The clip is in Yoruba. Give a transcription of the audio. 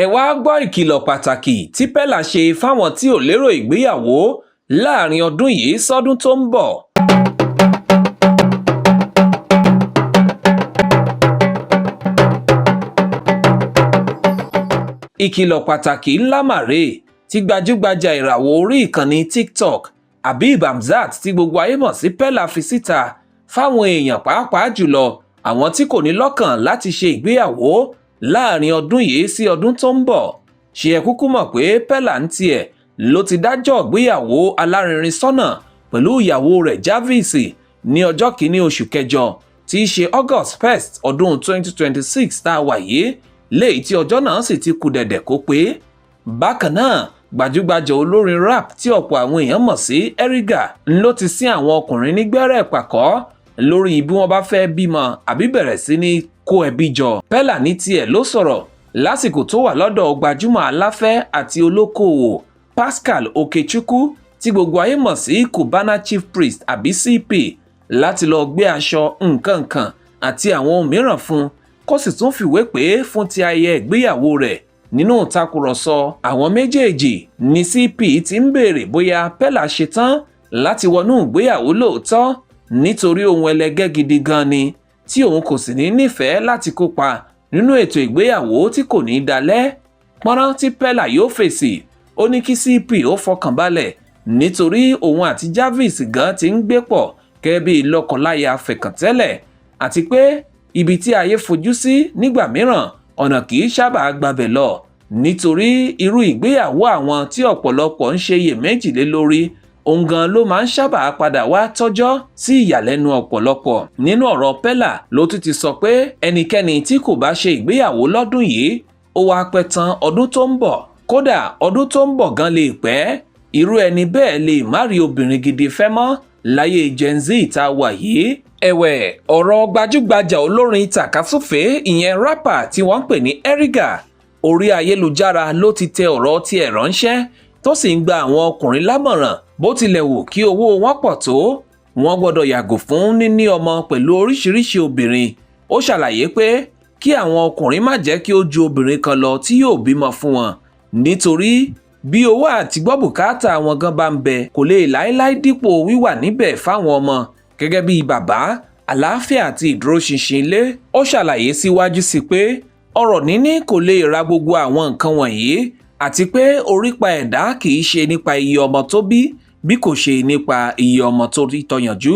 Ẹ wá gbọ́ ìkìlọ̀ pàtàkì tí Peller ṣe fáwọn tí ò lérò ìgbéyàwó láàrin ọdún yìí sọ́dún tó ń bọ̀. Ìkìlọ̀ pàtàkì ńlá màrè tí gbajúgbajà ìràwọ̀ orí ìkànnì TikTok Habeeb Hamzat, tí gbogbo ayé mọ̀ sí Peller, fi síta fáwọn èèyàn, pàápàá jùlọ àwọn tí kò ní lọ́kàn láti ṣe ìgbéyàwó láàrin ọdún yìí sí ọdún tó ń bọ̀. Ṣé ẹ kúkú mọ̀ pé Peller ń tiẹ̀ ló ti dájọ́ ìgbéyàwó alárinrin sọ́nà pẹ̀lú ìyàwó rẹ̀ Jarvis ní ọjọ́ kìíní oṣù kẹjọ, tí í ṣe August 1st, ọdún 2026 tá a wà yìí, léyìí tí ọjọ́ náà sì ti kù dẹ̀dẹ̀ kó pé. Bákan náà, gbajúgbajà olórin rap tí ọ̀pọ̀ àwọn èèyàn mọ̀ sí Eriga ló ti sín àwọn ọkùnrin nígbẹ́rẹ́ ìpàkọ́ lórí bí wọ́n bá fẹ́ bímọ àbí bẹ̀rẹ̀ sí ní kó ẹbí jọ. Peller ní tiẹ̀ ló sọ̀rọ̀ lásìkò tó wà lọ́dọ̀ gbajúmọ̀ aláfẹ́ àti olókoòwò Pascal Okechukwu, tí gbogbo ayé mọ̀ sí Cubana Chief Priest àbí CP, láti lọ gbé aṣọ, nǹkan kan àti àwọn ohun mìíràn fún, kó sì tún fìwé pé fún ti ayẹyẹ ìgbéyàwó rẹ̀. Nínú ìtakùrọ̀sọ àwọn méjèèjì ní CP ti ń béèrè bóyá Peller ṣetán láti wọnú ìgbéyàwó lóòótọ́, nítorí ohun ẹlẹgẹ́ gidi gan ni tí òun kò sì ní nífẹ̀ẹ́ láti kópa nínú ètò ìgbéyàwó tí kò ní dalẹ̀. Pọ́nrán tí Peller yóò fèsì, ó ní kí CP ó fọkàn balẹ̀, nítorí òun àti Jarvis gan ti ń gbé pọ̀ gẹ́gẹ́ bí lọ́kọláya fẹ̀kàntẹ́lẹ̀, àti pé ibi tí ayé fojú sí nígbà mìíràn, ọ̀nà kì í sábà gbabẹ̀ lọ, nítorí irú ìgbéyàwó àwọn tí ọ̀pọ̀lọpọ̀ ń ṣe iyèméjì lé lórí, òun gan ló máa ń sábà padà wá tọ́jọ́ sí ìyàlẹ́nu ọ̀pọ̀lọpọ̀. Nínú ọ̀rọ̀ Peller ló tún ti sọ pé ẹnikẹ́ni tí kò bá ṣe ìgbéyàwó lọ́dún yìí, ó wá pẹ́ tán ọdún tó ń bọ̀, kódà ọdún tó ń bọ̀ gan lè pẹ́, irú ẹni bẹ́ẹ̀ lè má rí obìnrin gidi fẹ́ mọ́ láyé Gen Z tá a wà yìí. Ẹ̀wẹ̀, ọ̀rọ̀ gbajúgbajà olórin tàkasúfèé, ìyẹn rapper tí wọ́n ń pè ní Eriga, orí ayélujára ló ti tẹ ọ̀rọ̀ tiẹ̀ ránṣẹ́, tó sì ń gba àwọn ọkùnrin lámọ̀ràn: bó tilẹ̀ wù kí owó wọn pọ̀ tó, wọ́n gbọ́dọ̀ yàgò fún níní ọmọ pẹ̀lú oríṣiríṣi obìnrin. Ó ṣàlàyé pé kí àwọn ọkùnrin má jẹ́ kí ó ju obìnrin kan lọ tí yóò bímọ fún wọn, nítorí bí owó àti gbọ́ bùkátà wọn gan bá ń bẹ, kò lè láéláé dípò wíwà níbẹ̀ fáwọn ọmọ gẹ́gẹ́ bí bàbá, àlàáfíà àti ìdúróṣinṣin ilé. Ó ṣàlàyé síwájú sí pé ọrọ̀ níní kò lè ra gbogbo àwọn nǹkan wọ̀nyí, àti pé orípa ẹ̀dá kì í ṣe nípa iye ọmọ tó bí, bí kò ṣe nípa iye ọmọ tó rí tọ́yànjú.